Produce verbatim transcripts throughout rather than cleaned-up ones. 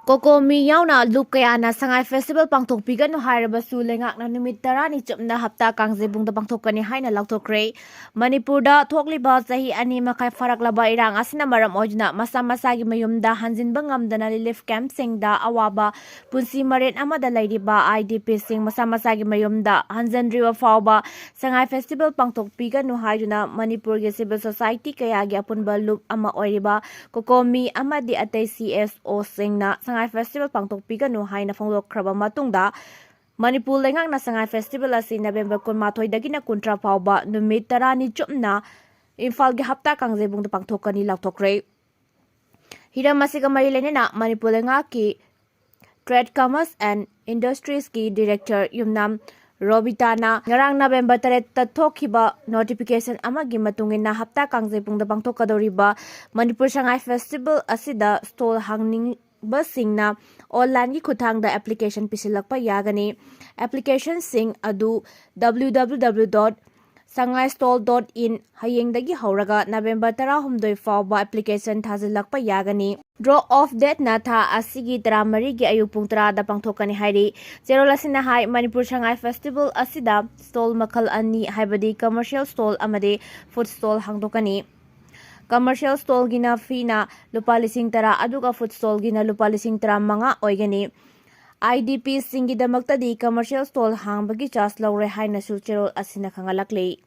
ꯀꯣꯀꯣꯃꯤ ꯌꯥꯎꯅ ꯂꯨꯞ ꯀꯌꯥꯅ ꯁꯉꯥꯏ ꯐꯦꯁꯇꯤꯚꯦꯜ ꯄꯥꯡꯊꯣꯛꯄꯤꯒꯅꯨ ꯍꯥꯏꯔꯕꯁꯨ, ꯂꯩꯉꯥꯛꯅ ꯅꯨꯃꯤꯠ ꯇꯔꯥꯅꯤ ꯆꯨꯞꯅ ꯍꯞꯇꯥ ꯀꯥꯡꯖꯩꯕꯨꯡꯗ ꯄꯥꯡꯊꯣꯛꯀꯅꯤ ꯍꯥꯏꯅ ꯂꯥꯎꯊꯣꯛꯈ꯭ꯔꯦ꯫ ꯃꯅꯤꯄꯨꯔꯗ ꯊꯣꯛꯂꯤꯕ ꯆꯍꯤ ꯑꯅꯤ ꯃꯈꯥꯏ ꯐꯥꯔꯛꯂꯕ ꯏꯔꯥꯡ ꯑꯁꯤꯅ ꯃꯔꯝ ꯑꯣꯏꯗꯨꯅ ꯃꯁꯥ ꯃꯁꯥꯒꯤ ꯃꯌꯨꯝꯗ ꯍꯟꯖꯤꯟꯕ ꯉꯝꯗꯅ ꯔꯤꯂꯤꯐ ꯀꯦꯝꯞꯁꯤꯡꯗ ꯑꯋꯥꯕ ꯄꯨꯟꯁꯤ ꯃꯔꯦꯟ ꯑꯃꯗ ꯂꯩꯔꯤꯕ IDPꯁꯤꯡ ꯃꯁꯥ ꯃꯁꯥꯒꯤ ꯃꯌꯨꯝꯗ ꯍꯟꯖꯤꯟꯗ꯭ꯔꯤꯕ ꯐꯥꯎꯕ ꯁꯉꯥꯏ ꯐꯦꯁꯇꯤꯚꯦꯜ ꯄꯥꯡꯊꯣꯛꯄꯤꯒꯅꯨ ꯍꯥꯏꯗꯨꯅ ꯃꯅꯤꯄꯨꯔꯒꯤ ꯁꯤꯚꯤꯜ ꯁꯣꯁꯥꯏꯇꯤ ꯀꯌꯥꯒꯤ ꯑꯄꯨꯟꯕ ꯂꯨꯞ ꯑꯃ ꯑꯣꯏꯔꯤꯕ ꯀꯣꯀꯣꯃꯤ ꯑꯃꯗꯤ ꯑꯇꯩ CSOꯁꯤꯡꯅ ꯁꯉꯥꯏ ꯐꯦꯁꯇꯤꯚꯦꯜ ꯄꯥꯡꯊꯣꯛꯄꯤꯒꯅꯨ ꯍꯥꯏꯅ ꯐꯣꯡꯗꯣꯛꯈ꯭ꯔꯕ ꯃꯇꯨꯡꯗ, ꯃꯅꯤꯄꯨꯔ ꯂꯩꯉꯥꯛꯅ ꯁꯉꯥꯏ ꯐꯦꯁꯇꯤꯚꯦꯜ ꯑꯁꯤ ꯅꯕꯦꯝꯕꯔ ꯀꯨꯟꯃꯥꯊꯣꯏꯗꯒꯤꯅ ꯀꯨꯟꯊ꯭ꯔꯥ ꯐꯥꯎꯕ ꯅꯨꯃꯤꯠ ꯇꯔꯥꯅꯤ ꯆꯨꯞꯅ ꯏꯝꯐꯥꯜꯒꯤ ꯍꯞꯇꯥ ꯀꯥꯡꯖꯩꯕꯨꯡꯗ ꯄꯥꯡꯊꯣꯛꯀꯅꯤ ꯂꯥꯎꯊꯣꯛꯈ꯭ꯔꯦ꯫ ꯍꯤꯔꯝ ꯑꯁꯤꯒ ꯃꯔꯤ ꯂꯩꯅꯅ ꯃꯅꯤꯄꯨꯔ ꯂꯩꯉꯥꯛꯀꯤ Trade, Commerce and Industriesꯀꯤ Director ꯌꯨꯝꯅꯥꯝ ꯔꯣꯕꯤꯇꯥꯅ ꯉꯔꯥꯡ ꯅꯕꯦꯝꯕꯔ ꯇꯔꯦꯠꯇ ꯊꯣꯛꯈꯤꯕ ꯅꯣꯇꯤꯐꯤꯀꯦꯁꯟ ꯑꯃꯒꯤ ꯃꯇꯨꯡ ꯏꯟꯅ ꯍꯞꯇꯥ ꯀꯥꯡꯖꯩꯕꯨꯡꯗ ꯄꯥꯡꯊꯣꯛꯀꯗꯧꯔꯤꯕ ꯃꯅꯤꯄꯨꯔ ꯁꯉꯥꯏ ꯐꯦꯁꯇꯤꯚꯦꯜ ꯑꯁꯤꯗ ꯁ꯭ꯇꯣꯜ ꯍꯥꯡꯅꯤꯡꯕꯁꯤꯡꯅ ꯑꯣꯟꯂꯥꯏꯟꯒꯤ ꯈꯨꯠꯊꯥꯡꯗ ꯑꯦꯄ꯭ꯂꯤꯀꯦꯁꯟ ꯄꯤꯁꯤꯜꯂꯛꯄ ꯌꯥꯒꯅꯤ꯫ ꯑꯦꯄ꯭ꯂꯤꯀꯦꯁꯟꯁꯤꯡ ꯑꯗꯨ W W W dot sangaistall dot in ꯍꯌꯦꯡꯗꯒꯤ ꯍꯧꯔꯒ ꯅꯕꯦꯝꯕꯔ ꯇꯔꯥꯍꯨꯝꯗꯣꯏ ꯐꯥꯎꯕ ꯑꯦꯄ꯭ꯂꯤꯀꯦꯁꯟ ꯊꯥꯖꯤꯜꯂꯛꯄ ꯌꯥꯒꯅꯤ꯫ ꯗ꯭ꯔꯣ ꯑꯣꯐ ꯗꯦꯠꯅ ꯊꯥ ꯑꯁꯤꯒꯤ ꯇꯔꯥꯃꯔꯤꯒꯤ ꯑꯌꯨꯛ ꯄꯨꯡ ꯇꯔꯥꯗ ꯄꯥꯡꯊꯣꯛꯀꯅꯤ ꯍꯥꯏꯔꯤ꯫ ꯆꯦꯔꯣꯜ ꯑꯁꯤꯅ ꯍꯥꯏ, ꯃꯅꯤꯄꯨꯔ ꯁꯉꯥꯏ ꯐꯦꯁꯇꯤꯚꯦꯜ ꯑꯁꯤꯗ ꯁ꯭ꯇꯣꯜ ꯃꯈꯜ ꯑꯅꯤ, ꯍꯥꯏꯕꯗꯤ ꯀꯃꯔꯁꯤꯌꯦꯜ ꯁ꯭ꯇꯣꯜ ꯑꯃꯗꯤ ꯐꯨꯗ ꯁ꯭ꯇꯣꯜ ꯍꯥꯡꯗꯣꯛꯀꯅꯤ꯫ ꯀꯃꯔꯁꯤꯌꯦꯜ ꯁ꯭ꯇꯣꯜꯒꯤꯅ ꯐꯤꯅ ꯂꯨꯄꯥ ꯂꯤꯁꯤꯡ ꯇꯔꯥ ꯑꯗꯨꯒ ꯐꯨꯗ ꯁ꯭ꯇꯣꯜꯒꯤꯅ ꯂꯨꯄꯥ ꯂꯤꯁꯤꯡ ꯇꯔꯥꯃꯉꯥ ꯑꯣꯏꯒꯅꯤ꯫ IDPꯁꯤꯡꯒꯤꯗꯃꯛꯇꯗꯤ ꯀꯃꯔꯁꯤꯌꯦꯜ ꯁ꯭ꯇꯣꯜ ꯍꯥꯡꯕꯒꯤ ꯆꯥꯔꯖ ꯂꯧꯔꯣꯏ ꯍꯥꯏꯅꯁꯨ ꯆꯦꯔꯣꯜ ꯑꯁꯤꯅ ꯈꯪꯍꯜꯂꯛꯂꯤ꯫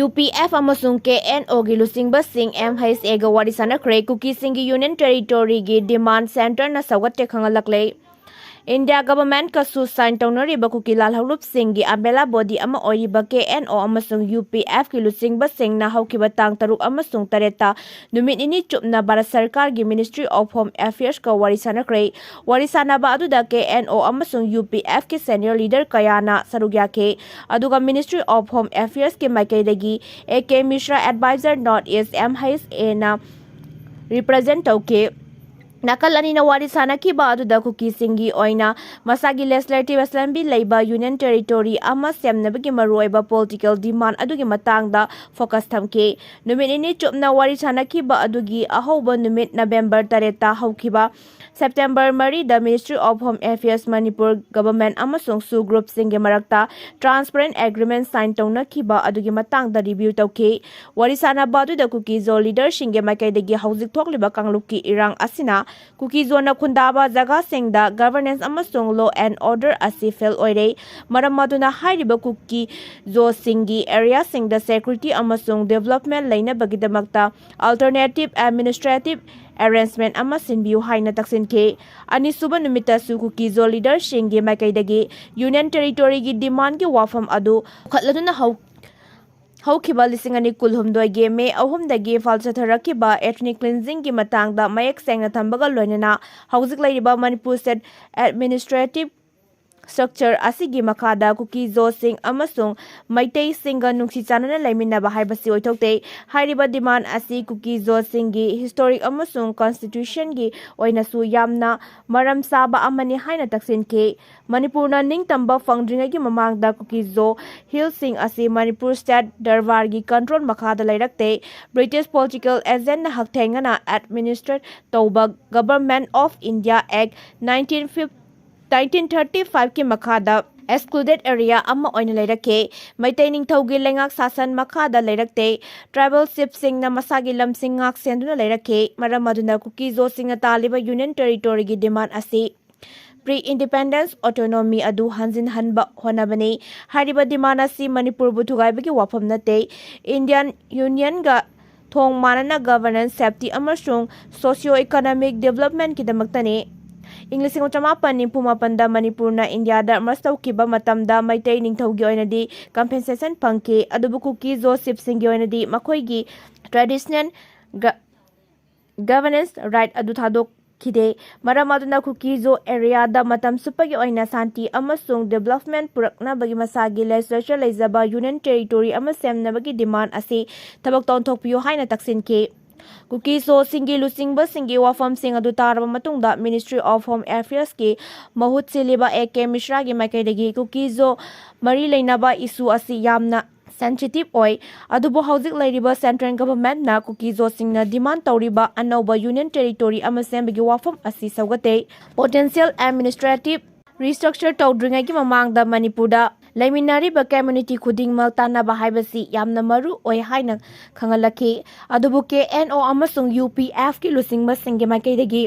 UPF ꯑꯃꯁꯨꯡ KNOꯒꯤ ꯂꯨꯆꯤꯡꯕꯁꯤꯡ MHAꯒ ꯋꯥꯔꯤ ꯁꯥꯟꯅꯈ꯭ꯔꯦ꯫ ꯀꯨꯀꯤꯁꯤꯡꯒꯤ ꯌꯨꯅꯤꯌꯟ ꯇꯦꯔꯤꯇꯣꯔꯤꯒꯤ ꯗꯤꯃꯥꯟ ꯁꯦꯟꯇꯔꯅ ꯁꯧꯒꯠꯇꯦ ꯈꯪꯍꯜꯂꯛꯂꯦ꯫ ꯏꯟꯗꯤꯌꯥ ꯒꯚꯔꯟꯃꯦꯟꯠꯀꯁꯨ ꯁꯥꯏꯟ ꯇꯧꯅꯔꯤꯕ ꯀꯨꯀꯤ ꯂꯥꯜꯍꯧꯂꯨꯞꯁꯤꯡꯒꯤ ꯑꯝꯕ꯭ꯔꯦꯂꯥ ꯕꯣꯗꯤ ꯑꯃ ꯑꯣꯏꯔꯤꯕ KNO ꯑꯃꯁꯨꯡ UPFꯀꯤ ꯂꯨꯆꯤꯡꯕꯁꯤꯡꯅ ꯍꯧꯈꯤꯕ ꯇꯥꯡ ꯇꯔꯨꯛ ꯑꯃꯁꯨꯡ ꯇꯔꯦꯠꯇ ꯅꯨꯃꯤꯠ ꯅꯤꯅꯤ ꯆꯨꯞꯅ ꯚꯥꯔꯠ ꯁꯔꯀꯥꯔꯒꯤ Ministry of Home Affairsꯀ ꯋꯥꯔꯤ ꯁꯥꯟꯅꯈ꯭ꯔꯦ꯫ ꯋꯥꯔꯤ ꯁꯥꯟꯅꯕ ꯑꯗꯨꯗ KNO ꯑꯃꯁꯨꯡ UPFꯀꯤ senior leader ꯀꯌꯥꯅ ꯁꯔꯨꯛ ꯌꯥꯈꯤ꯫ ꯑꯗꯨꯒ Ministry of Home Affairsꯀꯤ ꯃꯥꯏꯀꯩꯗꯒꯤ A K Mishra, advisor North East MHAꯅ represent ꯇꯧꯈꯤ꯫ ꯅꯥꯀꯜ ꯑꯅꯤꯅ ꯋꯥꯔꯤ ꯁꯥꯅꯈꯤꯕ ꯑꯗꯨꯗ ꯀꯨꯀꯤꯁꯤꯡꯒꯤ ꯑꯣꯏꯅ ꯃꯁꯥꯒꯤ Legislative Assembly ꯂꯩꯕ Union Territory ꯑꯃ ꯁꯦꯝꯅꯕꯒꯤ ꯃꯔꯨꯑꯣꯏꯕ political demand ꯑꯗꯨꯒꯤ ꯃꯇꯥꯡꯗ focus ꯊꯝꯈꯤ꯫ ꯅꯨꯃꯤꯠ ꯅꯤꯅꯤ ꯆꯨꯞꯅ ꯋꯥꯔꯤ ꯁꯥꯅꯈꯤꯕ ꯑꯗꯨꯒꯤ ꯑꯍꯧꯕ ꯅꯨꯃꯤꯠ November ꯇꯔꯦꯠꯇ ꯍꯧꯈꯤꯕ꯫ September ꯃꯔꯤꯗ Ministry of Home Affairs, Manipur Government ꯑꯃꯁꯨꯡ SoO groupꯁꯤꯡꯒꯤ ꯃꯔꯛꯇ Transparent Agreement sign ꯇꯧꯅꯈꯤꯕ ꯑꯗꯨꯒꯤ ꯃꯇꯥꯡꯗ review ꯇꯧꯈꯤ꯫ ꯋꯥꯔꯤ ꯁꯥꯅꯕ ꯑꯗꯨꯗ ꯀꯨꯀꯤ-ꯖꯣ leaderꯁꯤꯡꯒꯤ ꯃꯥꯏꯀꯩꯗꯒꯤ ꯍꯧꯖꯤꯛ ꯊꯣꯛꯂꯤꯕ ꯀꯥꯡꯂꯨꯞꯀꯤ ꯏꯔꯥꯡ ꯑꯁꯤꯅ ꯀꯨꯀꯤ-ꯖꯣꯅ ꯈꯨꯟꯗꯥꯕ ꯖꯒꯥꯁꯤꯡꯗ governance ꯑꯃꯁꯨꯡ law and order ꯑꯁꯤ fail ꯑꯣꯏꯔꯦ꯫ ꯃꯔꯝ ꯑꯗꯨꯅ ꯍꯥꯏꯔꯤꯕ ꯀꯨꯀꯤ-ꯖꯣꯁꯤꯡꯒꯤ areaꯁꯤꯡꯗ security ꯑꯃꯁꯨꯡ development ꯂꯩꯅꯕꯒꯤꯗꯃꯛꯇ alternative administrative arrangement ꯑꯃ ꯁꯤꯟꯕꯤꯌꯨ ꯍꯥꯏꯅ ꯇꯛꯁꯤꯟꯈꯤ꯫ ꯑꯅꯤꯁꯨꯕ ꯅꯨꯃꯤꯠꯇꯁꯨ ꯀꯨꯀꯤ-ꯖꯣ leaderꯁꯤꯡꯒꯤ ꯃꯥꯏꯀꯩꯗꯒꯤ Union Territoryꯒꯤ demandꯒꯤ ꯋꯥꯐꯝ ꯑꯗꯨ ꯄꯨꯈꯠꯂꯗꯨꯅ ꯍꯧ-, ꯍꯧꯈꯤꯕ ꯂꯤꯁꯤꯡ ꯑꯅꯤ ꯀꯨꯟꯍꯨꯝꯗꯣꯏꯒꯤ May ꯑꯍꯨꯝꯗꯒꯤ ꯏꯝꯐꯥꯜ ꯆꯠꯊꯔꯛꯈꯤꯕ ethnic cleansingꯒꯤ ꯃꯇꯥꯡꯗ ꯃꯌꯦꯛ ꯁꯦꯡꯅ ꯊꯝꯕꯒ ꯂꯣꯏꯅꯅ ꯍꯧꯖꯤꯛ ꯂꯩꯔꯤꯕ ꯃꯅꯤꯄꯨꯔ state administrative structure ꯑꯁꯤꯒꯤ ꯃꯈꯥꯗ ꯀꯨꯀꯤ-ꯖꯣꯁꯤꯡ ꯑꯃꯁꯨꯡ ꯃꯩꯇꯩꯁꯤꯡꯒ ꯅꯨꯡꯁꯤ ꯆꯥꯟꯅꯅ ꯂꯩꯃꯤꯟꯅꯕ ꯍꯥꯏꯕꯁꯤ ꯑꯣꯏꯊꯣꯛꯇꯦ꯫ ꯍꯥꯏꯔꯤꯕ demand ꯑꯁꯤ ꯀꯨꯀꯤ-ꯖꯣꯁꯤꯡꯒꯤ historic ꯑꯃꯁꯨꯡ constitutionꯒꯤ ꯑꯣꯏꯅꯁꯨ ꯌꯥꯝꯅ ꯃꯔꯝ ꯆꯥꯕ ꯑꯃꯅꯤ ꯍꯥꯏꯅ ꯇꯛꯁꯤꯟꯈꯤ꯫ ꯃꯅꯤꯄꯨꯔꯅ ꯅꯤꯡꯇꯝꯕ ꯐꯪꯗ꯭ꯔꯤꯉꯩꯒꯤ ꯃꯃꯥꯡꯗ ꯀꯨꯀꯤ-ꯖꯣ hillꯁꯤꯡ ꯑꯁꯤ ꯃꯅꯤꯄꯨꯔ state ꯗꯔꯕꯥꯔꯒꯤ control ꯃꯈꯥꯗ ꯂꯩꯔꯛꯇꯦ꯫ British political agentꯅ ꯍꯛꯊꯦꯡꯅꯅ administrate ꯇꯧꯕ Government of India Act nineteen thirty fiveꯀꯤ ꯃꯈꯥꯗ excluded area ꯑꯃ ꯑꯣꯏꯅ ꯂꯩꯔꯛꯈꯤ꯫ ꯃꯩꯇꯩ ꯅꯤꯡꯊꯧꯒꯤ ꯂꯩꯉꯥꯛ ꯁꯥꯁꯟ ꯃꯈꯥꯗ ꯂꯩꯔꯛꯇꯦ꯫ Tribal chiefꯁꯤꯡꯅ ꯃꯁꯥꯒꯤ ꯂꯝꯁꯤꯡ ꯉꯥꯛ ꯁꯦꯟꯗꯨꯅ ꯂꯩꯔꯛꯈꯤ꯫ ꯃꯔꯝ ꯑꯗꯨꯅ ꯀꯨꯀꯤ-ꯖꯣꯁꯤꯡꯅ ꯇꯥꯜꯂꯤꯕ Union Territoryꯒꯤ demand ꯑꯁꯤ pre-independence autonomy ꯑꯗꯨ ꯍꯟꯖꯤꯟꯍꯟꯕ ꯍꯣꯠꯅꯕꯅꯤ꯫ ꯍꯥꯏꯔꯤꯕ demand ꯑꯁꯤ ꯃꯅꯤꯄꯨꯔꯕꯨ ꯊꯨꯒꯥꯏꯕꯒꯤ ꯋꯥꯐꯝ ꯅꯠꯇꯦ꯫ Indian Unionꯒ ꯊꯣꯡ ꯃꯥꯟꯅꯅ governance, safety ꯑꯃꯁꯨꯡ socio-economic developmentꯀꯤꯗꯃꯛꯇꯅꯤ꯫ ꯏꯪ ꯂꯤꯁꯤꯡ ꯑꯃ ꯆꯃꯥꯄꯟ ꯅꯤꯐꯨ ꯃꯥꯄꯟꯗ ꯃꯅꯤꯄꯨꯔꯅ ꯏꯟꯗꯤꯌꯥꯗ merge ꯇꯧꯈꯤꯕ ꯃꯇꯝꯗ ꯃꯩꯇꯩ ꯅꯤꯡꯊꯧꯒꯤ ꯑꯣꯏꯅꯗꯤ compensation ꯐꯪꯈꯤ, ꯑꯗꯨꯕꯨ ꯀꯨꯀꯤ-ꯖꯣ chiefꯁꯤꯡꯒꯤ ꯑꯣꯏꯅꯗꯤ ꯃꯈꯣꯏꯒꯤ traditional ꯒ-, governance right ꯑꯗꯨ ꯊꯥꯗꯣꯛꯈꯤꯗꯦ꯫ ꯃꯔꯝ ꯑꯗꯨꯅ ꯀꯨꯀꯤ-ꯖꯣ areaꯗ ꯃꯇꯝ ꯆꯨꯞꯄꯒꯤ ꯑꯣꯏꯅ ꯁꯥꯟꯇꯤ ꯑꯃꯁꯨꯡ development ꯄꯨꯔꯛꯅꯕꯒꯤ ꯃꯁꯥꯒꯤ legislature ꯂꯩꯖꯕ Union Territory ꯑꯃ ꯁꯦꯝꯅꯕꯒꯤ demand ꯑꯁꯤ ꯊꯕꯛꯇ ꯑꯣꯟꯊꯣꯛꯄꯤꯌꯨ ꯍꯥꯏꯅ ꯇꯛꯁꯤꯟꯈꯤ꯫ ꯀꯨꯀꯤ ꯖꯣꯁꯤꯡꯒꯤ ꯂꯨꯆꯤꯡꯕꯁꯤꯡꯒꯤ ꯋꯥꯐꯝꯁꯤꯡ ꯑꯗꯨ ꯇꯥꯔꯕ ꯃꯇꯨꯡꯗ Ministry of Home Affairsꯀꯤ ꯃꯍꯨꯠ ꯁꯤꯜꯂꯤꯕ ꯑꯦ ꯀꯦ ꯃꯤꯁ꯭ꯔꯥꯒꯤ ꯃꯥꯏꯀꯩꯗꯒꯤ ꯀꯨꯀꯤ ꯖꯣ ꯃꯔꯤ ꯂꯩꯅꯕ issue ꯑꯁꯤ ꯌꯥꯝꯅ sensitive ꯑꯣꯏ, ꯑꯗꯨꯕꯨ ꯍꯧꯖꯤꯛ ꯂꯩꯔꯤꯕ central governmentꯅ ꯀꯨꯀꯤ ꯖꯣꯁꯤꯡꯅ demand ꯇꯧꯔꯤꯕ ꯑꯅꯧꯕ union territory ꯑꯃ ꯁꯦꯝꯕꯒꯤ ꯋꯥꯐꯝ ꯑꯁꯤ ꯁꯧꯒꯠꯇꯦ꯫ Potential administrative restructure ꯇꯧꯗ꯭ꯔꯤꯉꯩꯒꯤ ꯃꯃꯥꯡꯗ ꯃꯅꯤꯄꯨꯔꯗ ꯂꯩꯃꯤꯟꯅꯔꯤꯕ community ꯈꯨꯗꯤꯡꯃꯛ ꯇꯥꯟꯅꯕ ꯍꯥꯏꯕꯁꯤ ꯌꯥꯝꯅ ꯃꯔꯨ ꯑꯣꯏ ꯍꯥꯏꯅ ꯈꯪꯍꯜꯂꯛꯈꯤ꯫ ꯑꯗꯨꯕꯨ ꯀꯦ ꯑꯦꯟ ꯑꯣ ꯑꯃꯁꯨꯡ ꯌꯨ ꯄꯤ ꯑꯦꯐꯀꯤ ꯂꯨꯆꯤꯡꯕꯁꯤꯡꯒꯤ ꯃꯥꯏꯀꯩꯗꯒꯤ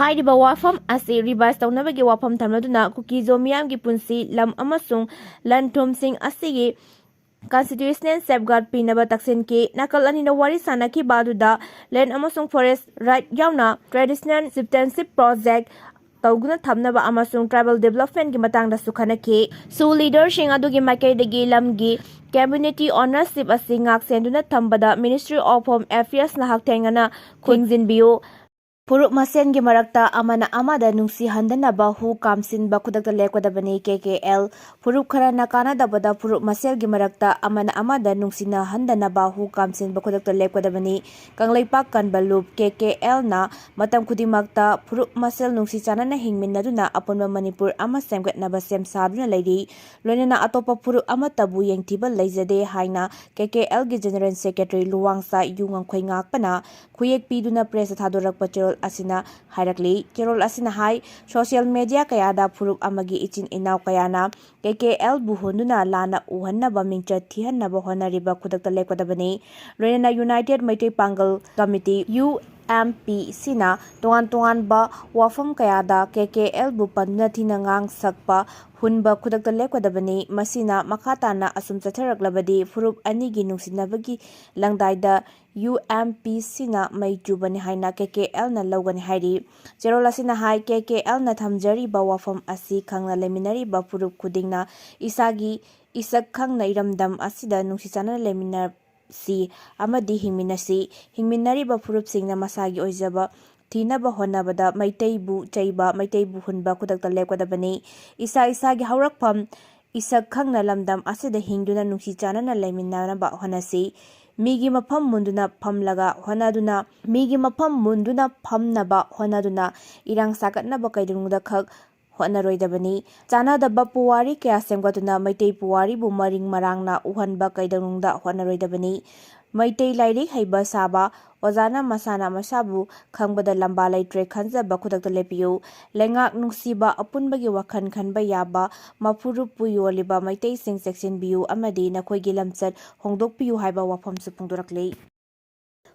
ꯍꯥꯏꯔꯤꯕ ꯋꯥꯐꯝ ꯑꯁꯤ revise ꯇꯧꯅꯕꯒꯤ ꯋꯥꯐꯝ ꯊꯝꯂꯗꯨꯅ ꯀꯨꯀꯤ ꯖꯣ ꯃꯤꯌꯥꯝꯒꯤ ꯄꯨꯟꯁꯤ, ꯂꯝ ꯑꯃꯁꯨꯡ ꯂꯟ ꯊꯨꯝꯁꯤꯡ ꯑꯁꯤꯒꯤ constitutional safeguard ꯄꯤꯅꯕ ꯇꯛꯁꯤꯟꯈꯤ꯫ ꯅꯥꯀꯜ ꯑꯅꯤꯅ ꯋꯥꯔꯤ ꯁꯥꯅꯈꯤꯕ ꯑꯗꯨꯗ land ꯑꯃꯁꯨꯡ forest right ꯌꯥꯎꯅ traditional chieftainship project ꯇꯧꯗꯨꯅ ꯊꯝꯅꯕ ꯑꯃꯁꯨꯡ tribal developmentꯀꯤ ꯃꯇꯥꯡꯗꯁꯨ ꯈꯟꯅꯈꯤ꯫ ꯁꯨ leaderꯁꯤꯡ ꯑꯗꯨꯒꯤ ꯃꯥꯏꯀꯩꯗꯒꯤ ꯂꯝꯒꯤ community ownership ꯑꯁꯤ ꯉꯥꯛ ꯁꯦꯟꯗꯨꯅ ꯊꯝꯕꯗ Ministry of Home Affairsꯅ ꯍꯛꯊꯦꯡꯅꯅ ꯈꯨꯠ ꯈꯣꯡꯖꯤꯟꯕꯤꯌꯨ꯫ ꯐꯨꯔꯨꯞ ꯃꯁꯦꯟꯒꯤ ꯃꯔꯛꯇ ꯑꯃꯅ ꯑꯃꯗ ꯅꯨꯡꯁꯤꯍꯟꯗꯅꯕ ꯍꯨ ꯀꯥꯝꯁꯤꯟꯕ ꯈꯨꯗꯛꯇ ꯂꯦꯞꯀꯗꯕꯅꯤ꯫ ꯀꯦ ꯀꯦ ꯑꯦꯜ ꯐꯨꯔꯨꯞ ꯈꯔꯅ ꯀꯥꯟꯅꯗꯕꯗ ꯐꯨꯔꯨꯞ ꯃꯁꯦꯜꯒꯤ ꯃꯔꯛꯇ ꯑꯃꯅ ꯑꯃꯗ ꯅꯨꯡꯁꯤꯅꯍꯟꯗꯅꯕ ꯍꯨ ꯀꯥꯝꯁꯤꯟꯕ ꯈꯨꯗꯛꯇ ꯂꯦꯞꯀꯗꯕꯅꯤ꯫ ꯀꯪꯂꯩꯄꯥꯛ ꯀꯟꯕ ꯂꯨꯞ ꯀꯦ ꯀꯦ ꯑꯦꯜꯅ ꯃꯇꯝ ꯈꯨꯗꯤꯡꯃꯛꯇ ꯐꯨꯔꯨꯞ ꯃꯁꯦꯜ ꯅꯨꯡꯁꯤ ꯆꯥꯟꯅꯅ ꯍꯤꯡꯃꯤꯟꯅꯗꯨꯅ ꯑꯄꯨꯟꯕ ꯃꯅꯤꯄꯨꯔ ꯑꯃ ꯁꯦꯝꯒꯠꯅꯕ ꯁꯦꯝ ꯁꯥꯗꯨꯅ ꯂꯩꯔꯤ꯫ ꯂꯣꯏꯅꯅ ꯑꯇꯣꯞꯄ ꯐꯨꯔꯨꯞ ꯑꯃꯠꯇꯕꯨ ꯌꯦꯡꯊꯤꯕ ꯂꯩꯖꯗꯦ ꯍꯥꯏꯅ ꯀꯦ ꯀꯦ ꯑꯦꯜꯒꯤ General Secretary ꯂꯨꯋꯥꯡꯁꯥ ꯌꯨ ꯉꯝꯈꯣꯏ ꯉꯥꯛꯄꯅ ꯈꯨꯌꯦꯛ ꯄꯤꯗꯨꯅ pressꯇ ꯊꯥꯗꯣꯔꯛꯄ ꯆꯦꯔꯣꯜ ꯑꯁꯤꯅ ꯍꯥꯏꯔꯛꯂꯤ꯫ ꯆꯦꯔꯣꯜ ꯑꯁꯤꯅ ꯍꯥꯏ, social media ꯀꯌꯥꯗ ꯐꯨꯔꯨꯞ ꯑꯃꯒꯤ ꯏꯆꯤꯟ ꯏꯅꯥꯎ ꯀꯌꯥꯅ ꯀꯦ ꯀꯦ ꯑꯦꯜꯕꯨ ꯍꯨꯟꯗꯨꯅ ꯂꯥꯟꯅ ꯎꯍꯟꯅꯕ ꯃꯤꯡꯆꯠ ꯊꯤꯍꯟꯅꯕ ꯍꯣꯠꯅꯔꯤꯕ ꯈꯨꯗꯛꯇ ꯂꯦꯞꯀꯗꯕꯅꯤ꯫ ꯂꯣꯏꯅꯅ United ꯃꯩꯇꯩ ꯄꯥꯡꯒꯜ Committee, ꯌꯨ ꯑꯦꯝ ꯄꯤ ꯁꯤꯅ ꯇꯣꯉꯥꯟ ꯇꯣꯉꯥꯟꯕ ꯋꯥꯐꯝ ꯀꯌꯥꯗ ꯀꯦ ꯀꯦ ꯑꯦꯜꯕꯨ ꯄꯟꯗꯨꯅ ꯊꯤꯅ ꯉꯥꯡ ꯁꯛꯄ ꯍꯨꯟꯕ ꯈꯨꯗꯛꯇ ꯂꯦꯞꯀꯗꯕꯅꯤ꯫ ꯃꯁꯤꯅ ꯃꯈꯥ ꯇꯥꯅ ꯑꯁꯨꯝ ꯆꯠꯊꯔꯛꯂꯕꯗꯤ ꯐꯨꯔꯨꯞ ꯑꯅꯤꯒꯤ ꯅꯨꯡꯁꯤꯅꯕꯒꯤ ꯂꯪꯗꯥꯏꯗ ꯌꯨ ꯑꯦꯝ ꯄꯤ ꯁꯤꯅ ꯃꯩ ꯆꯨꯕꯅꯤ ꯍꯥꯏꯅ ꯀꯦ ꯀꯦ ꯑꯦꯜꯅ ꯂꯧꯒꯅꯤ ꯍꯥꯏꯔꯤ꯫ ꯆꯦꯔꯣꯜ ꯑꯁꯤꯅ ꯍꯥꯏ, ꯀꯦ ꯀꯦ ꯑꯦꯜꯅ ꯊꯝꯖꯔꯤꯕ ꯋꯥꯐꯝ ꯑꯁꯤ ꯈꯪꯅ ꯂꯩꯃꯤꯟꯅꯔꯤꯕ ꯐꯨꯔꯨꯞ ꯈꯨꯗꯤꯡꯅ ꯏꯁꯥꯒꯤ ꯏꯁꯛ ꯈꯪꯅ ꯏꯔꯝꯗꯝ ꯑꯁꯤꯗ ꯅꯨꯡꯁꯤ ꯆꯥꯟꯅꯅ ꯂꯩꯃꯤꯟꯅꯁꯤ ꯑꯃꯗꯤ ꯍꯤꯡꯃꯤꯟꯅꯁꯤ꯫ ꯍꯤꯡꯃꯤꯟꯅꯔꯤꯕ ꯐꯨꯔꯨꯞꯁꯤꯡꯅ ꯃꯁꯥꯒꯤ ꯑꯣꯏꯖꯕ ꯊꯤꯅꯕ ꯍꯣꯠꯅꯕꯗ ꯃꯩꯇꯩꯕꯨ ꯆꯩꯕ, ꯃꯩꯇꯩꯕꯨ ꯍꯨꯟꯕ ꯈꯨꯗꯛꯇ ꯂꯦꯞꯀꯗꯕꯅꯤ꯫ ꯏꯁꯥ ꯏꯁꯥꯒꯤ ꯍꯧꯔꯛꯐꯝ ꯏꯁꯛ ꯈꯪꯅ ꯂꯝꯗꯝ ꯑꯁꯤꯗ ꯍꯤꯡꯗꯨꯅ ꯅꯨꯡꯁꯤ ꯆꯥꯟꯅꯅ ꯂꯩꯃꯤꯟꯅꯅꯕ ꯍꯣꯠꯅꯁꯤ꯫ ꯃꯤꯒꯤ ꯃꯐꯝ ꯃꯨꯟꯗꯨꯅ ꯐꯝꯂꯒ ꯍꯣꯠꯅꯗꯨꯅ, ꯃꯤꯒꯤ ꯃꯐꯝ ꯃꯨꯟꯗꯨꯅ ꯐꯝꯅꯕ ꯍꯣꯠꯅꯗꯨꯅ ꯏꯔꯥꯡ ꯁꯥꯒꯠꯅꯕ ꯀꯩꯗꯧꯅꯨꯡꯗ ꯈꯛ ꯍꯣꯠꯅꯔꯣꯏꯗꯕꯅꯤ꯫ ꯆꯥꯟꯅꯗꯕ ꯄꯨꯋꯥꯔꯤ ꯀꯌꯥ ꯁꯦꯝꯒꯠꯇꯨꯅ ꯃꯩꯇꯩ ꯄꯨꯋꯥꯔꯤꯕꯨ ꯃꯔꯤꯡ ꯃꯔꯥꯡꯅ ꯎꯍꯟꯕ ꯀꯩꯗꯧꯅꯨꯡꯗ ꯍꯣꯠꯅꯔꯣꯏꯗꯕꯅꯤ꯫ ꯃꯩꯇꯩ ꯂꯥꯏꯔꯤꯛ ꯍꯩꯕ ꯁꯥꯕ, ꯑꯣꯖꯥꯅ ꯃꯁꯥꯅ ꯃꯁꯥꯕꯨ ꯈꯪꯕꯗ ꯂꯝꯕꯥ ꯂꯩꯇ꯭ꯔꯦ ꯈꯟꯖꯕ ꯈꯨꯗꯛꯇ ꯂꯦꯞꯄꯤꯌꯨ꯫ ꯂꯩꯉꯥꯛ ꯅꯨꯡꯁꯤꯕ, ꯑꯄꯨꯟꯕꯒꯤ ꯋꯥꯈꯜ ꯈꯟꯕ ꯌꯥꯕ, ꯃꯐꯨꯔꯨꯞꯄꯨ ꯌꯣꯜꯂꯤꯕ ꯃꯩꯇꯩꯁꯤꯡ ꯆꯦꯛꯁꯤꯟꯕꯤꯌꯨ ꯑꯃꯗꯤ ꯅꯈꯣꯏꯒꯤ ꯂꯝꯆꯠ ꯍꯣꯡꯗꯣꯛꯄꯤꯌꯨ ꯍꯥꯏꯕ ꯋꯥꯐꯝꯁꯨ ꯐꯣꯡꯗꯣꯔꯛꯂꯤ꯫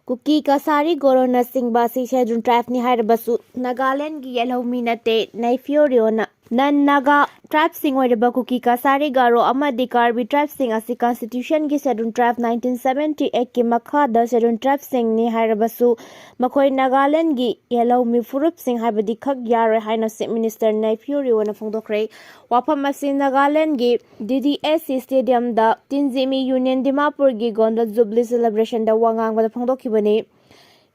ꯀꯨꯀꯤ, ꯀꯁꯥꯔꯤ, ꯒꯣꯔꯣꯅꯆꯤꯡꯕ ꯑꯁꯤ ꯁꯦꯗꯨꯜ ꯇ꯭ꯔꯥꯏꯕꯅꯤ ꯍꯥꯏꯔꯕꯁꯨ ꯅꯥꯒꯥꯂꯦꯟꯒꯤ ꯌꯦꯜꯍꯧꯃꯤ ꯅꯠꯇꯦ, ꯅꯩꯐꯤꯌꯣ ꯔꯤꯑꯣꯅ꯫ ꯅꯟ ꯅꯥꯒꯥ ꯇ꯭ꯔꯥꯏꯕꯁꯤꯡ ꯑꯣꯏꯔꯤꯕ ꯀꯨꯀꯤ, ꯀꯁꯥꯔꯤ, ꯒꯥꯔꯣ ꯑꯃꯗꯤ ꯀꯥꯔꯕꯤ ꯇ꯭ꯔꯥꯏꯕꯁꯤꯡ ꯑꯁꯤ ꯀꯟꯁꯇꯤꯇ꯭ꯌꯨꯁꯟꯒꯤ ꯁꯦꯗꯨꯜ ꯇ꯭ꯔꯥꯏꯕ ꯅꯥꯏꯟꯇꯤꯟ ꯁꯚꯦꯟꯇꯤ ꯑꯩꯠꯀꯤ ꯃꯈꯥꯗ ꯁꯦꯗꯨꯜ ꯇ꯭ꯔꯥꯏꯕꯁꯤꯡꯅꯤ ꯍꯥꯏꯔꯕꯁꯨ ꯃꯈꯣꯏ ꯅꯥꯒꯥꯂꯦꯟꯒꯤ ꯌꯦꯜꯍꯧꯃꯤ ꯐꯨꯔꯨꯞꯁꯤꯡ ꯍꯥꯏꯕꯗꯤ ꯈꯛ ꯌꯥꯔꯣꯏ ꯍꯥꯏꯅ ꯆꯤꯐ ꯃꯤꯅꯤꯁꯇꯔ ꯅꯩꯐꯤꯌꯣ ꯔꯤꯑꯣꯅ ꯐꯣꯡꯗꯣꯛꯈ꯭ꯔꯦ꯫ ꯋꯥꯐꯝ ꯑꯁꯤ ꯅꯥꯒꯥꯂꯦꯟꯒꯤ ꯗꯤ ꯗꯤ ꯑꯦꯁ ꯁꯤ ꯁ꯭ꯇꯦꯗꯤꯌꯝꯗ ꯇꯤꯟꯖꯤꯃꯤ ꯌꯨꯅꯤꯌꯟ ꯗꯤꯃꯥꯄꯨꯔꯒꯤ ꯒꯣꯟꯗꯜ ꯖꯨꯕꯂꯤ ꯁꯦꯂꯦꯕ꯭ꯔꯦꯁꯟꯗ ꯋꯥ ꯉꯥꯡꯕꯗ ꯐꯣꯡꯗꯣꯛꯈꯤꯕꯅꯤ꯫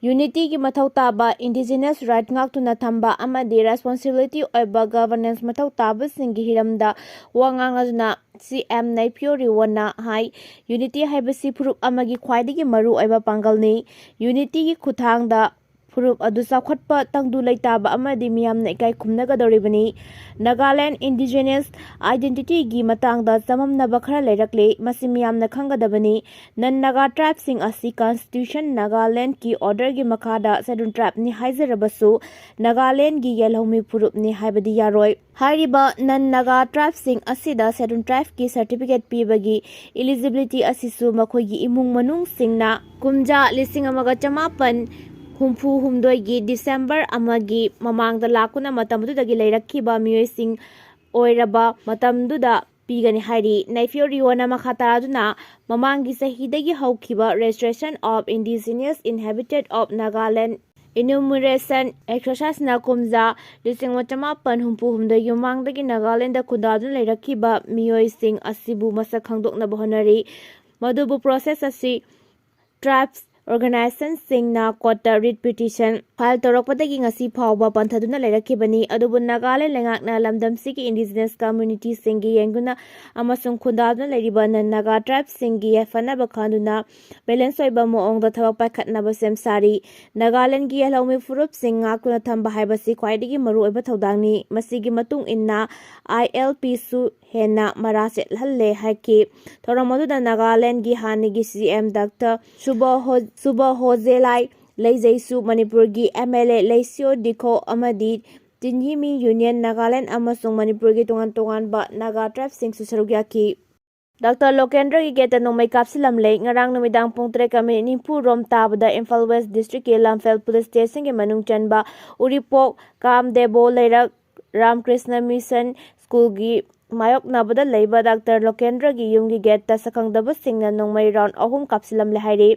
ꯌꯨꯅꯤꯇꯤꯒꯤ ꯃꯊꯧ ꯇꯥꯕ, ꯏꯟꯗꯤꯖꯤꯅꯁ ꯔꯥꯏꯠ ꯉꯥꯛꯇꯨꯅ ꯊꯝꯕ ꯑꯃꯗꯤ ꯔꯦꯁꯄꯣꯟꯁꯤꯕꯤꯂꯤꯇꯤ ꯑꯣꯏꯕ ꯒꯚꯔꯅꯦꯟꯁ ꯃꯊꯧ ꯇꯥꯕꯁꯤꯡꯒꯤ ꯍꯤꯔꯝꯗ ꯋꯥ ꯉꯥꯡꯂꯗꯨꯅ ꯁꯤ ꯑꯦꯝ ꯅꯩꯐꯤꯌꯣ ꯔꯤꯑꯣꯅ ꯍꯥꯏ, ꯌꯨꯅꯤꯇꯤ ꯍꯥꯏꯕꯁꯤ ꯐꯨꯔꯨꯞ ꯑꯃꯒꯤ ꯈ꯭ꯋꯥꯏꯗꯒꯤ ꯃꯔꯨ ꯑꯣꯏꯕ ꯄꯥꯡꯒꯜꯅꯤ꯫ ꯌꯨꯅꯤꯇꯤꯒꯤ ꯈꯨꯠꯊꯥꯡꯗ ꯐꯨꯔꯨꯞ ꯑꯗꯨ ꯆꯥꯎꯈꯠꯄ, ꯇꯪꯗꯨ ꯂꯩꯇꯥꯕ ꯑꯃꯗꯤ ꯃꯤꯌꯥꯝꯅ ꯏꯀꯥꯏ ꯈꯨꯝꯅꯒꯗꯧꯔꯤꯕꯅꯤ꯫ ꯅꯥꯒꯥꯂꯦꯟ ꯏꯟꯗꯤꯖꯤꯅꯁ ꯑꯥꯏꯗꯦꯟꯇꯤꯇꯤꯒꯤ ꯃꯇꯥꯡꯗ ꯆꯃꯝꯅꯕ ꯈꯔ ꯂꯩꯔꯛꯂꯤ, ꯃꯁꯤ ꯃꯤꯌꯥꯝꯅ ꯈꯪꯒꯗꯕꯅꯤ꯫ ꯅꯟ ꯅꯥꯒꯥ ꯇ꯭ꯔꯥꯏꯕꯁꯤꯡ ꯑꯁꯤ ꯀꯟꯁꯇꯤꯇ꯭ꯌꯨꯁꯟ ꯅꯥꯒꯥꯂꯦꯟꯗꯀꯤ ꯑꯣꯔꯗꯔꯒꯤ ꯃꯈꯥꯗ ꯁꯦꯗꯨꯜ ꯇ꯭ꯔꯥꯏꯕꯅꯤ ꯍꯥꯏꯖꯔꯕꯁꯨ ꯅꯥꯒꯥꯂꯦꯟꯗꯒꯤ ꯌꯦꯜꯍꯧꯃꯤ ꯐꯨꯔꯨꯞꯅꯤ ꯍꯥꯏꯕꯗꯤ ꯌꯥꯔꯣꯏ꯫ ꯍꯥꯏꯔꯤꯕ ꯅꯟ ꯅꯥꯒꯥ ꯇ꯭ꯔꯥꯏꯕꯁꯤꯡ ꯑꯁꯤꯗ ꯁꯦꯗꯨꯜ ꯇ꯭ꯔꯥꯏꯕꯀꯤ ꯁꯔꯇꯤꯐꯤꯀꯦꯠ ꯄꯤꯕꯒꯤ ꯏꯂꯤꯖꯤꯕꯤꯂꯤꯇꯤ ꯑꯁꯤꯁꯨ ꯃꯈꯣꯏꯒꯤ ꯏꯃꯨꯡ ꯃꯅꯨꯡꯁꯤꯡꯅ ꯀꯨꯝꯖꯥ ꯂꯤꯁꯤꯡ ꯑꯃꯒ ꯆꯃꯥꯄꯟ ꯍꯨꯝꯐꯨ ꯍꯨꯝꯗꯣꯏꯒꯤ ꯗꯤꯁꯦꯝꯕꯔ ꯑꯃꯒꯤ ꯃꯃꯥꯡꯗ ꯂꯥꯛꯇꯨꯅ ꯃꯇꯝ ꯑꯗꯨꯗꯒꯤ ꯂꯩꯔꯛꯈꯤꯕ ꯃꯤꯑꯣꯏꯁꯤꯡ ꯑꯣꯏꯔꯕ ꯃꯇꯝꯗꯨꯗ ꯄꯤꯒꯅꯤ ꯍꯥꯏꯔꯤ꯫ ꯅꯩꯐꯤꯌꯣ ꯔꯤꯑꯣꯅ ꯃꯈꯥ ꯇꯥꯗꯨꯅ ꯃꯃꯥꯡꯒꯤ ꯆꯍꯤꯗꯒꯤ ꯍꯧꯈꯤꯕ Registration of Indigenous Inhabitant of Nagaland Enumeration Exercise ꯅ ꯀꯨꯝꯖꯥ ꯂꯤꯁꯤꯡ ꯑꯃ ꯆꯃꯥꯄꯟ ꯍꯨꯝꯐꯨ ꯍꯨꯝꯗꯣꯏꯒꯤ ꯃꯃꯥꯡꯗꯒꯤ ꯅꯥꯒꯥꯂꯦꯟꯗ ꯈꯨꯟꯗꯥꯗꯨꯅ ꯂꯩꯔꯛꯈꯤꯕ ꯃꯤꯑꯣꯏꯁꯤꯡ ꯑꯁꯤꯕꯨ ꯃꯁꯛ ꯈꯪꯗꯣꯛꯅꯕ ꯍꯣꯠꯅꯔꯤ꯫ ꯃꯗꯨꯕꯨ ꯄ꯭ꯔꯣꯁꯦꯁ ꯑꯁꯤ ꯇ꯭ꯔꯥꯏꯕꯁ ꯑꯣꯔꯒꯅꯥꯏꯖꯦꯁꯟꯁꯤꯡꯅ ꯀꯣꯔꯠꯇ ꯔꯤꯠ ꯄꯤꯇꯤꯁꯟ ꯐꯥꯏꯜ ꯇꯧꯔꯛꯄꯗꯒꯤ ꯉꯁꯤ ꯐꯥꯎꯕ ꯄꯟꯊꯗꯨꯅ ꯂꯩꯔꯛꯈꯤꯕꯅꯤ꯫ ꯑꯗꯨꯕꯨ ꯅꯥꯒꯥꯂꯦꯟ ꯂꯩꯉꯥꯛꯅ ꯂꯝꯗꯝꯁꯤꯒꯤ ꯏꯟꯗꯤꯖꯤꯅꯁ ꯀꯝꯃ꯭ꯌꯨꯅꯤꯇꯤꯁꯤꯡꯒꯤ ꯌꯦꯡꯗꯨꯅ ꯑꯃꯁꯨꯡ ꯈꯨꯟꯗꯥꯗꯨꯅ ꯂꯩꯔꯤꯕ ꯅꯟ ꯅꯥꯒꯥ ꯇ꯭ꯔꯥꯏꯕꯁꯤꯡꯒꯤ ꯌꯥꯏꯐꯅꯕ ꯈꯟꯗꯨꯅ ꯕꯦꯂꯦꯟꯁ ꯑꯣꯏꯕ ꯃꯑꯣꯡꯗ ꯊꯕꯛ ꯄꯥꯏꯈꯠꯅꯕ ꯁꯦꯝ ꯁꯥꯔꯤ꯫ ꯅꯥꯒꯥꯂꯦꯟꯒꯤ ꯌꯦꯜꯍꯧꯃꯤ ꯐꯨꯔꯨꯞꯁꯤꯡ ꯉꯥꯛꯇꯨꯅ ꯊꯝꯕ ꯍꯥꯏꯕꯁꯤ ꯈ꯭ꯋꯥꯏꯗꯒꯤ ꯃꯔꯨꯑꯣꯏꯕ ꯊꯧꯗꯥꯡꯅꯤ꯫ ꯃꯁꯤꯒꯤ ꯃꯇꯨꯡ ꯏꯟꯅ ꯑꯥꯏ ꯑꯦꯜ ꯄꯤꯁꯨ ꯍꯦꯟꯅ ꯃꯔꯥ ꯆꯦꯠꯍꯜꯂꯦ ꯍꯥꯏꯈꯤ꯫ ꯊꯧꯔꯝ ꯑꯗꯨꯗ ꯅꯥꯒꯥꯂꯦꯟꯒꯤ ꯍꯥꯟꯅꯒꯤ ꯁꯤ ꯑꯦꯝ ꯗꯥꯛꯇꯔ ꯁꯨꯕꯣ ꯍꯣ-, ꯁꯨꯕꯣ ꯍꯣꯖꯦꯂꯥꯏ ꯂꯩꯖꯩꯁꯨ, ꯃꯅꯤꯄꯨꯔꯒꯤ ꯑꯦꯝ ꯑꯦꯜ ꯑꯦ ꯂꯩꯁꯤꯌꯣ ꯗꯤꯈꯣ ꯑꯃꯗꯤ ꯇꯤꯟꯍꯤꯃꯤ ꯌꯨꯅꯤꯌꯟ ꯅꯥꯒꯥꯂꯦꯟ ꯑꯃꯁꯨꯡ ꯃꯅꯤꯄꯨꯔꯒꯤ ꯇꯣꯉꯥꯟ ꯇꯣꯉꯥꯟꯕ ꯅꯥꯒꯥ ꯇ꯭ꯔꯥꯏꯕꯁꯤꯡꯁꯨ ꯁꯔꯨꯛ ꯌꯥꯈꯤ꯫ ꯗꯥꯛꯇꯔ ꯂꯣꯀꯦꯟꯗ꯭ꯔꯒꯤ ꯒꯦꯠꯇ ꯅꯣꯡꯃꯩ ꯀꯥꯞꯁꯤꯜꯂꯝꯂꯦ꯫ ꯉꯔꯥꯡ ꯅꯨꯃꯤꯗꯥꯡ ꯄꯨꯡ ꯇꯔꯦꯠꯀ ꯃꯤꯅꯤꯠ ꯅꯤꯐꯨ ꯔꯣꯝ ꯇꯥꯕꯗ ꯏꯝꯐꯥꯜ ꯋꯦꯁ ꯗꯤꯁꯇ꯭ꯔꯤꯛꯀꯤ ꯂꯝꯐꯦꯜ ꯄꯨꯂꯤꯁ ꯁ꯭ꯇꯦꯁꯟꯒꯤ ꯃꯅꯨꯡ ꯆꯟꯕ ꯎꯔꯤꯄꯣꯛ ꯀꯥꯝꯗꯦꯕꯣ ꯂꯩꯔꯛ ꯔꯥꯝꯀ꯭ꯔꯤꯁꯅ ꯃꯤꯁꯟ ꯁ꯭ꯀꯨꯜꯒꯤ ꯃꯥꯌꯣꯛꯅꯕꯗ ꯂꯩꯕ ꯗꯥꯛꯇꯔ ꯂꯣꯀꯦꯟꯗ꯭ꯔꯒꯤ ꯌꯨꯝꯒꯤ ꯒꯦꯠꯇ ꯁꯛꯈꯪꯗꯕꯁꯤꯡꯅ ꯅꯣꯡꯃꯩ ꯔꯥꯎꯟ ꯑꯍꯨꯝ ꯀꯥꯞꯁꯤꯜꯂꯝꯂꯦ ꯍꯥꯏꯔꯤ꯫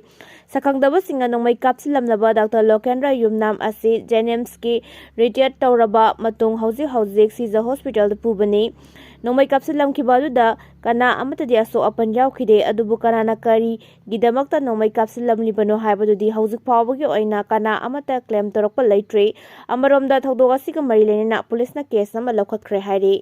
ꯁꯛꯈꯪꯗꯕꯁꯤꯡꯅ ꯅꯣꯡꯃꯩ ꯀꯥꯞꯁꯤꯜꯂꯝꯂꯕ ꯗꯥꯛꯇꯔ ꯂꯣꯀꯦꯟꯗ꯭ꯔ ꯌꯨꯝꯅꯥꯝ ꯑꯁꯤ ꯖꯦꯅꯤꯝꯁꯀꯤ ꯔꯤꯇꯥꯌꯔ ꯇꯧꯔꯕ ꯃꯇꯨꯡ ꯍꯧꯖꯤꯛ ꯍꯧꯖꯤꯛ ꯁꯤꯖ ꯍꯣꯁꯄꯤꯇꯥꯜꯗ ꯄꯨꯕꯅꯤ꯫ ꯅꯣꯡꯃꯩ ꯀꯥꯞꯁꯤꯜꯂꯝꯈꯤꯕ ꯑꯗꯨꯗ ꯀꯅꯥ ꯑꯃꯠꯇꯗꯤ ꯑꯁꯣꯛ ꯑꯄꯟ ꯌꯥꯎꯈꯤꯗꯦ, ꯑꯗꯨꯕꯨ ꯀꯅꯥꯅ ꯀꯔꯤꯒꯤꯗꯃꯛꯇ ꯅꯣꯡꯃꯩ ꯀꯥꯞꯁꯤꯜꯂꯝꯂꯤꯕꯅꯣ ꯍꯥꯏꯕꯗꯨꯗꯤ ꯍꯧꯖꯤꯛ ꯐꯥꯎꯕꯒꯤ ꯑꯣꯏꯅ ꯀꯅꯥ ꯑꯃꯠꯇ ꯀ꯭ꯂꯦꯝ ꯇꯧꯔꯛꯄ ꯂꯩꯇ꯭ꯔꯤ꯫ ꯑꯃꯔꯣꯝꯗ ꯊꯧꯗꯣꯛ ꯑꯁꯤꯒ ꯃꯔꯤ ꯂꯩꯅꯅ ꯄꯨꯂꯤꯁꯅ ꯀꯦꯁ ꯑꯃ ꯂꯧꯈꯠꯈ꯭ꯔꯦ ꯍꯥꯏꯔꯤ꯫